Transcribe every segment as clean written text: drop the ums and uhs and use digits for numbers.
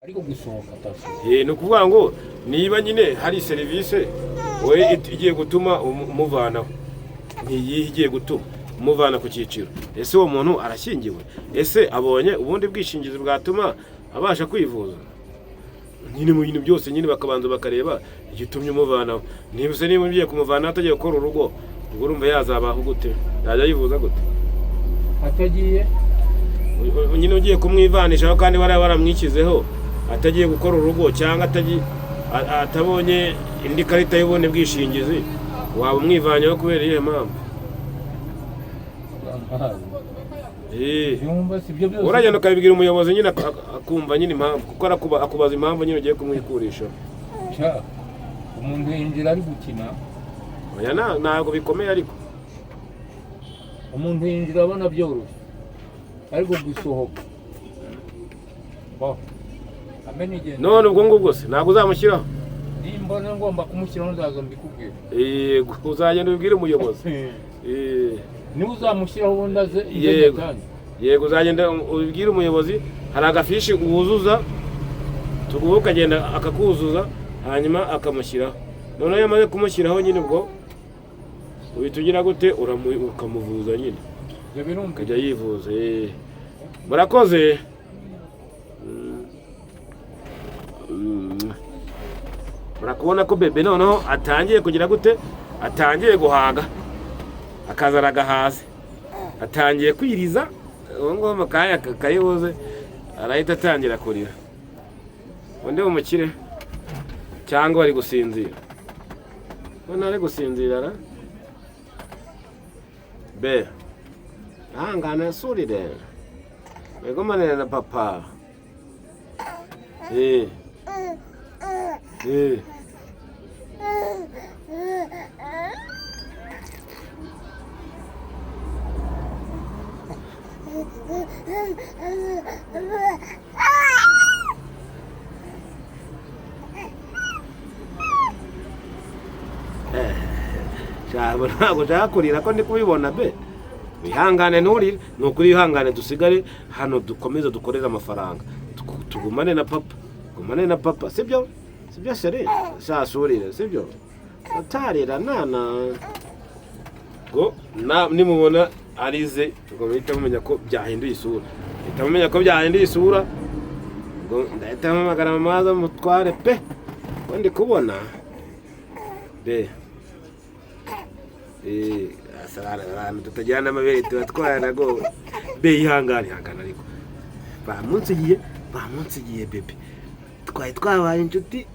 Ariko gusohoka atasohoka. Ni ukuvuga ngo niba nyine hari serivisi wowe igiye gutuma umuvanaho, ni iyihe igiye gutuma umuvana ku cyiciro? Ese uwo muntu arashyingiwe? Ese abonye ubundi bwishingizi bwatuma abasha kwivuza? Nyine mu bintu byose nyine bakabanza bakareba igitumye umuvanaho. Niba se niba ugiye kumuvanaho atagiye gukora urugo, ubwo urumva yazabaho gute? Yajya yivuza gute? Atagiye. Nyine ugiye kumwivanishaho kandi wari waramwikizeho, atagiye gukora urugo cyangwa atabonye indi karita y'ubundi bwishingizi, waba umwivanyeho kubera iyihe mpamvu? Byumva si byo byose. Uragenda ukabibwira umuyobozi nyine akumva nyine impamvu, kuko akubaza impamvu nyine ugiye kumwikurisha. Sha, umuntu yinjira ari gukina. Oya, ntabwo bikomeye ariko. Umuntu yinjira abona byoroshye, ariko gusohoka bo amena igenda. None ubwo ngubwo se ntabwo uzamushyiraho? Nimbona ngomba kumushyiraho nzaza mbikubwira. Yego, uzagenda ubibwire umuyobozi. Niba uzamushyiraho ubundi aze. Yego. Yego, uzagenda ubibwire umuyobozi. Hari agafishi wuzuza tuguha, ukagenda akakuzuza, hanyuma akamushyiraho. Noneho iyo amaze kumushyiraho nyine, ubwo uhita ugira gute? Ukamuvuza nyine. Ibyo birumvikana. Akajya yivuza. Murakoze. Murakubona ko bebe noneho atangiye kugira gute? Atangiye guhaga, akaza aragahaze, atangiye kwiriza. Ubu ngubu mu kanya karibuze arahita atangira kurira. Undi umukire cyangwa ari gusinzira? Ubona ari gusinzira ra be. Ihangane surire, wigumanire na papa. Ntabwo nshaka kurira ko ndi kubibona be. Wihangane, nturire, ni ukuri wihangane, dusigare hano dukomeze dukorere amafaranga. Tugumane na papa, gumane na papa, sibyo? Sibyo chérie? Shasurire, sibyo? Utarira nana ngo nimubona arize, ubwo muhita mumenya ko byahinduye isura, muhita mumenya ko byahinduye isura. Ngo ndahita mpamagara mama aza mutware pe, ko ndi kubona be. Abantu tutagira n'amabere tuba twaranagowe. Be, ihangane, ihangane, ariko bamunsigiye bebe, twari twabaye inshuti,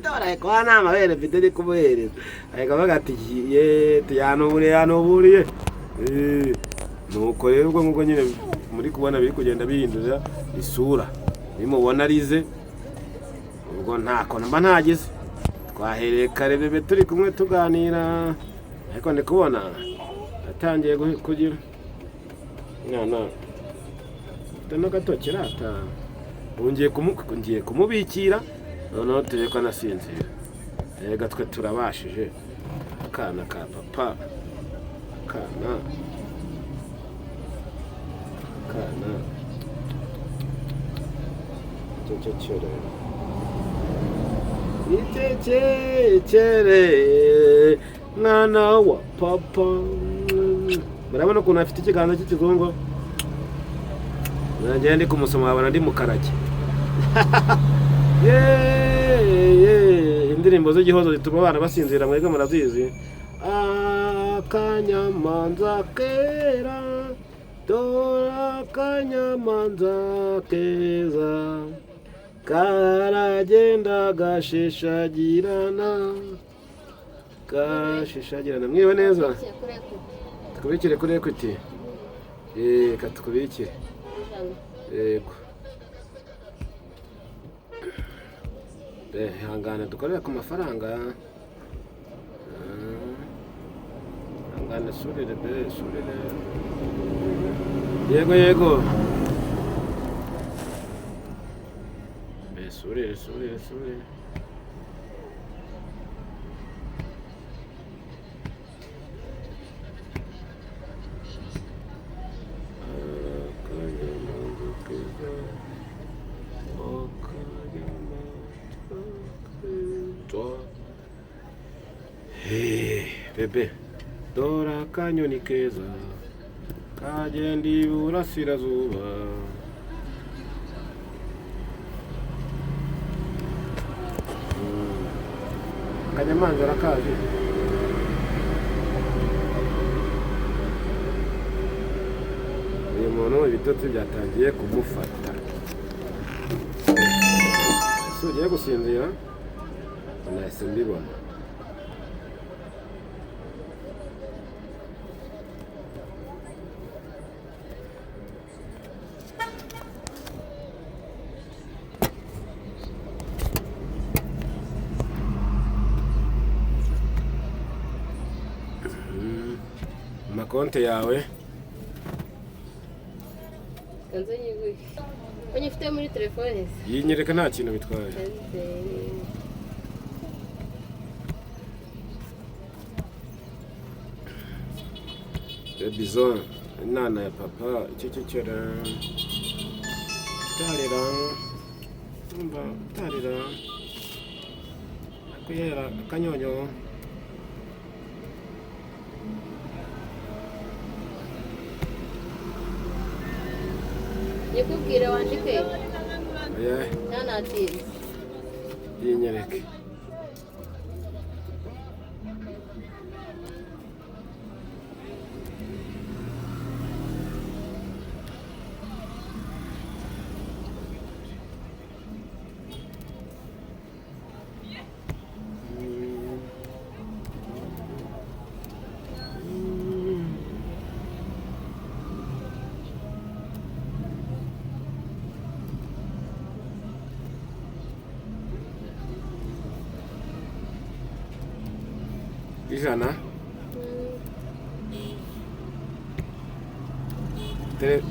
dore kuba nta mabere mfite ndi kumuhereza, ariko avuga ati ye yanuburiye, yanuburiye. Nuko rero ubwo ngubwo nyine muri kubona biri kugenda bihindura isura. Nimubona arize, ubwo nta kuntu mba ntagize. Twahereye kare bebe turi kumwe tuganira, ariko ndi kubona atangiye kugira mwana ufite n'agatoki rata. Ubu ngiye kumubikira, noneho turebe ko anasinzira. Rega twe turabashije, akana ka papa, akana, akana cecekere, icecekere mwana wa papa. Murabona ukuntu afite ikiganza cy'ikizungu? Nanjye ndi kumusoma wabona ndi mukarage. Yeee, indirimbo z'igihozo zituma abana basinzira, mwebwe murazizi. Akanyamanza kera, dore akanyamanza keza, karagenda gashishagirana, gashishagirana. Mwiriwe neza. Tukubikire kuri Equity? Reka tukubikire. Yego. Ihangane dukorere ku mafaranga. Ihangane surire be, surire. Yego, yego. Be, surire, surire, surire. Akanyamanza keza, akanya. Bebe, dore akanyoni keza kagenda iburasirazuba. Akanyamanza arakazi. Uyu muntu ibitotsi byatangiye kumufata. Ese ugiye gusinzira? Nahise mbibona. Amakonti yawe. Kanze nyiguhe. Ko nyifite muri telefone se? Yinyereka, nta kintu bitwaye. Kanze. Bebizon, inana ya papa, icecekera, utarira, umva utarira, akuyera akanyonyo. Nyikubwire wandike. Oya. Ntanatinze. Yinyereke. 100. Tere.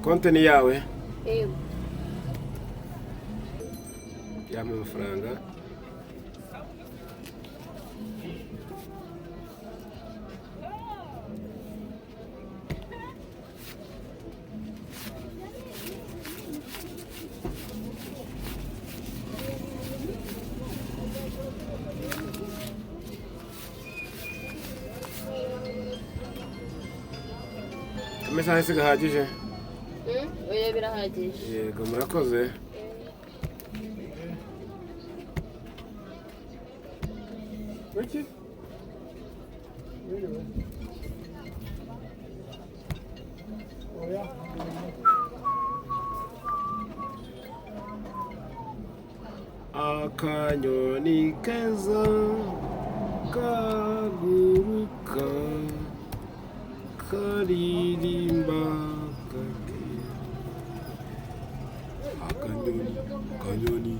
Konti ni yawe? Yego. Yampa amafaranga. Amasaha se gahagije? Oya, birahagije. Yego, murakoze. Kuki? Wiriwe. Oya. Akanyoni keza kaguruka karirimba kake. Akanyoni, akanyoni.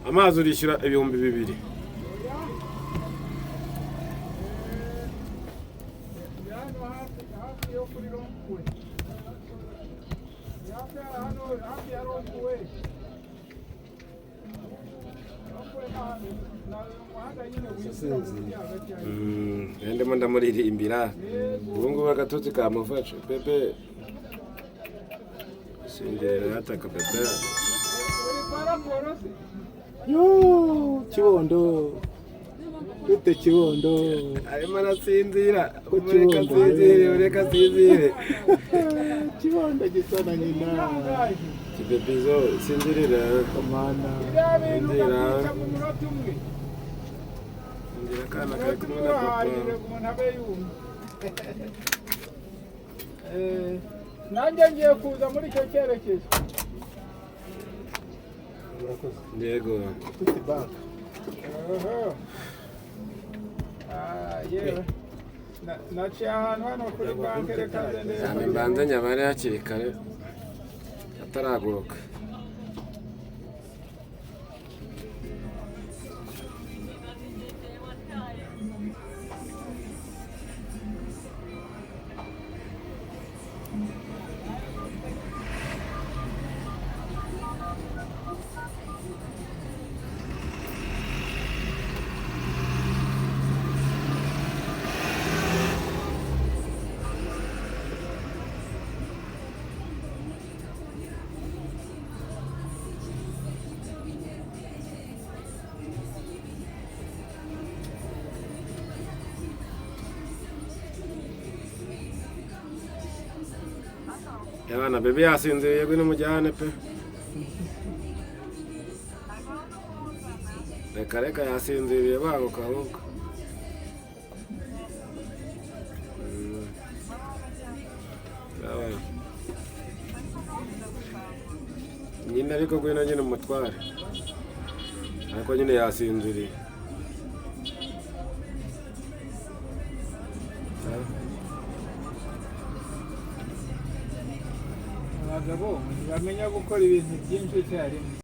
Amazi urishyura 2000. Hano hafi, hafi yo kuri rond-point. Hafi ya hano, hafi ya rond-point. Rond-point ni ahantu, ni umuhanda nyine winjira mu mujyi hagati ya Ndimo ndamuririmbira. Ubu ngubu agatotsi kamufashe. Bebe, sinzira ataka bebe. Uri kwa raporo se? Yo, Kibondo. Gute Kibondo? Arimo arasinzira. Ko Mureka Kibondo. asinzire, mureka asinzire. Kibondo gisa na nyina. Itangaje. Kibebizo, sinzirira. Kamana. Biriya bintu Inzira. bakwica mu munota umwe. Sinzira akana kari Umunota kumwe umwe na papa. urahagije ngo umuntu abe yumva. Nanjye ngiye kuza muri icyo cyerekezo. Murakoze. Yego. Tuti bank. Oho. Ah, yewe. Naciye ahantu hano kuri banki, reka nze ndebe. Cyane mbanze nyabare hakiri kare ataraguruka. Abana bebe yasinziriye, ngwino mujyane pe. Reka reka, yasinziriye, banguka ahubwo. Sawa. Nyine ariko ngwino nyine umutware, ariko nyine yasinziriye. Sawa. Abagabo ntibamenya gukora ibintu byinshi icyarimwe.